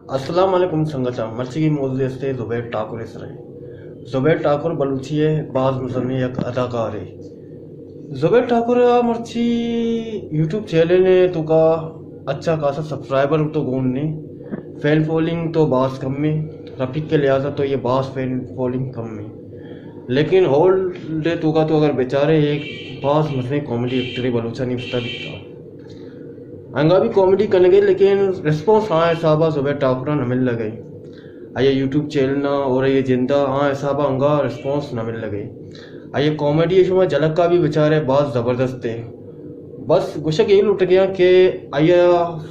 السلام علیکم سنگتاں، مرچیگی موضوع استے زبیر ٹاکر ءِ سرا۔ زبیر ٹاکر بلوچی ءِ باز مزنیں یک اداکارے۔ زبیر ٹاکر ءَ مرچی یوٹیوب چینل ءِ توکا اچھا خاصا سبسکرائبر تو گون نے، فین فالوئنگ تو باز کم ہے، رفیق کے لحاظ تو یہ باز فین فالوئنگ کم ہے، لیکن ہول ڈے توکا تو اگر بچارے ایک باز مزنیں کامیڈی ایکٹرے بلوچانی واسطہ بیتا۔ انگا بھی کامیڈی کنگے، لیکن ریسپانس آ حسابا زبیر ٹاکر ءَ نہ مل لگے۔ آئی یوٹیوب چینل نا اور یہ جندا آ حسابا انگا ریسپانس نہ مل لگے۔ آئی کامیڈی شما جلکا بھی بچارے باز زبردست ہے۔ بس گوشگ یہ لوٹ گیا کہ آئی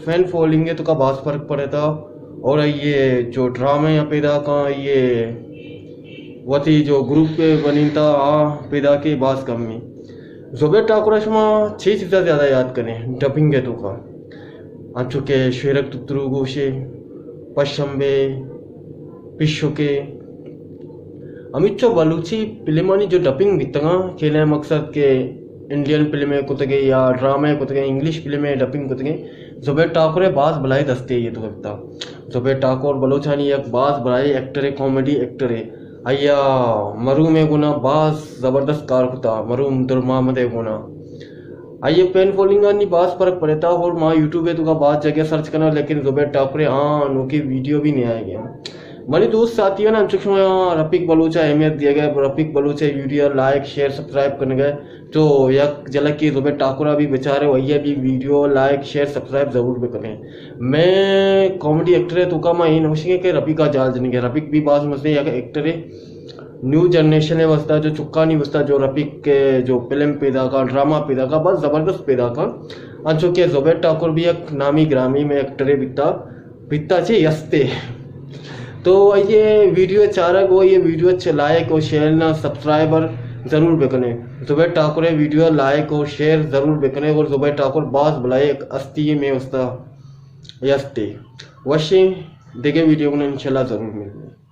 فین فالوئنگ توکا باز فرق پڑتا اور یہ جو ڈرامے یا پیدا کاں یہ وتی جو گروپ بنینتا آ پیدا کے باز کم ہے۔ زبیر ٹاکر ءَ شما چی چیزا زیادہ یاد کنے؟ ڈبنگ ءِ توکا انچو کہ شیرک تترو گوشے، پشمبے، پشکے، ہمیچو بلوچی فلمانی جو ڈبنگ بیتگاں، کیلیں مقصد کہ انڈین فلمے کتگے یا ڈرامے کتگے، انگلش فلمے ڈبنگ کتگے، زبیر ٹاکر ءِ باز بلاہیں دستے یہ تو بیتا۔ زبیر ٹاکر بلوچانی یک باز بلاہیں ایکٹرے، کامیڈی ایکٹرے۔ آئی ءَ مروم ءِ گونا باز زبردست کار کتا، مروم عبدالمحمد ءِ گونا۔ آئی ءِ فین فالوئنگ ءَ نی باز فرق پڑتا اور ما یوٹیوب ءِ توکا باز جگہ سرچ کنا، لیکن زبیر ٹاکر ءِ آ نوکی ویڈیو بھی نہیں آئے گئے۔ منی دوست ساتھی نا، انچو شما رفیق بلوچ ءَ اہمیت دیگا، رفیق بلوچ ءِ ویڈیو لائک، شیئر، سبسکرائب کنگا۔ تو یک جلکی زبیر ٹاکر ءَ بھی بچارے، آئی ءِ بھی ویڈیو لائک، شیئر، سبسکرائب ضرور بکنے۔ میں کامیڈی ایکٹر ءِ توکا ما اے نوشیں کہ رفیق ءَ جال جنگے، رفیق بھی باز مزے یک ایکٹرے، نیو جنریشن ءِ واسطہ، جو چکانی واسطہ جو رفیق ءِ جو فلم پیدا کا، ڈرامہ پیدا کا، بس زبردست پیدا کا۔ انچو کہ زبیر ٹاکر بھی یک نامی گرامی میں ایکٹرے بیتا، بیتا چے یستے۔ تو یہ ویڈیو چارگ و یہ ویڈیو چے لائک و شیئر نا سبسکرائبر ضرور بکنے۔ زبیر ٹاکر ءِ ویڈیو لائک و شیئر ضرور بکنے اور زبیر ٹاکر باز بلاہیں ہستی میں استا یستے۔ وشیں دگہ ویڈیو گنا انشاءاللہ ضرور ملنے۔